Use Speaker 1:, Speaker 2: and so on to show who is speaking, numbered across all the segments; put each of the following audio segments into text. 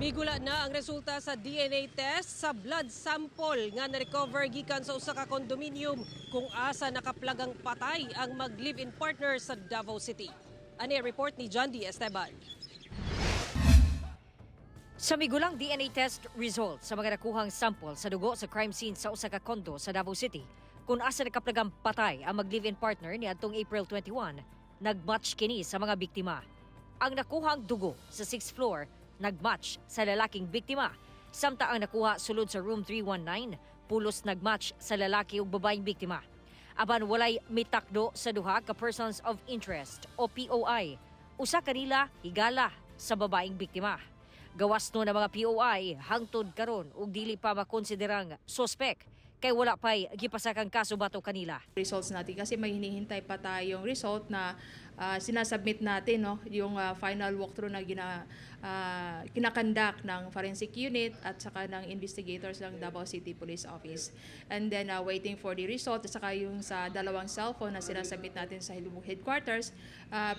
Speaker 1: Migula na ang resulta sa DNA test sa blood sample nga na-recover gikan sa usa ka condominium kung asa nakaplagang patay ang mag-live-in partner sa Davao City. Ani ang report ni John D. Esteban.
Speaker 2: Sa migulang DNA test result sa mga nakuhang sample sa dugo sa crime scene sa usa ka kondo sa Davao City, kung asa nakaplagang patay ang mag-live-in partner ni adtong April 21, nagmatch kini sa mga biktima. Ang nakuhang dugo sa 6th floor nagmatch sa lalaking biktima. Samtang ang nakuha sulod sa room 319, pulos nagmatch sa lalaki ug babaeng biktima. Apan walay mitakdo sa duha ka persons of interest o POI. Usa kanila higala sa babaeng biktima. Gawas no na mga POI hangtod karon ug dili pa makonsiderang suspect kay wala pay gipasakang kaso batok kanila.
Speaker 3: Results natin kasi may hinihintay pa tayong result na sinasubmit natin, no, yung final walkthrough na kina-conduct ng forensic unit at saka ng investigators ng Davao City Police Office. And then waiting for the result at saka yung sa dalawang cellphone na sinasubmit natin sa headquarters,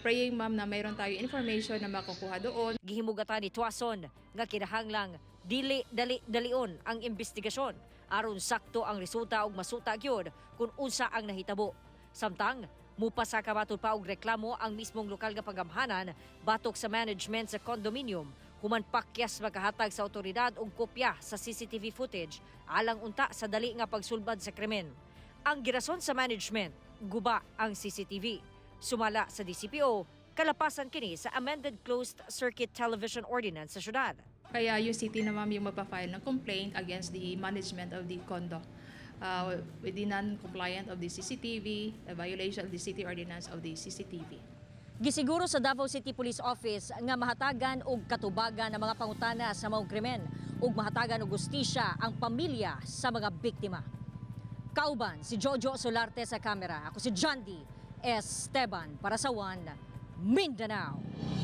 Speaker 3: praying, ma'am, na mayroon tayo information na makukuha doon.
Speaker 2: Gihimugatan ni Tuason nga kinahanglang dili dali dalion ang investigasyon aron sakto ang resulta ug masuta gyud kung unsa ang nahitabo. Samtang mupasaka matud pa og reklamo ang mismong lokal nga panggamhanan batok sa management sa condominium human pakyas makahatag sa otoridad og kopya sa CCTV footage alang unta sa dali nga pagsulbad sa krimen. Ang girason sa management, guba ang CCTV. Sumala sa DCPO, kalapasan kini sa amended closed circuit television ordinance sa syudad.
Speaker 3: Kaya yung city na, ma'am, yung magpa-file ng complaint against the management of the condo with the non-compliant of the CCTV, the violation of the city ordinance of the CCTV.
Speaker 2: Gisiguro sa Davao City Police Office nga mahatagan og katubagan ang mga pangutana sa maong krimen ug mahatagan og hustisya ang pamilya sa mga biktima. Kauban si Jojo Solarte sa kamera. Ako si John D. Esteban para sa One Mindanao.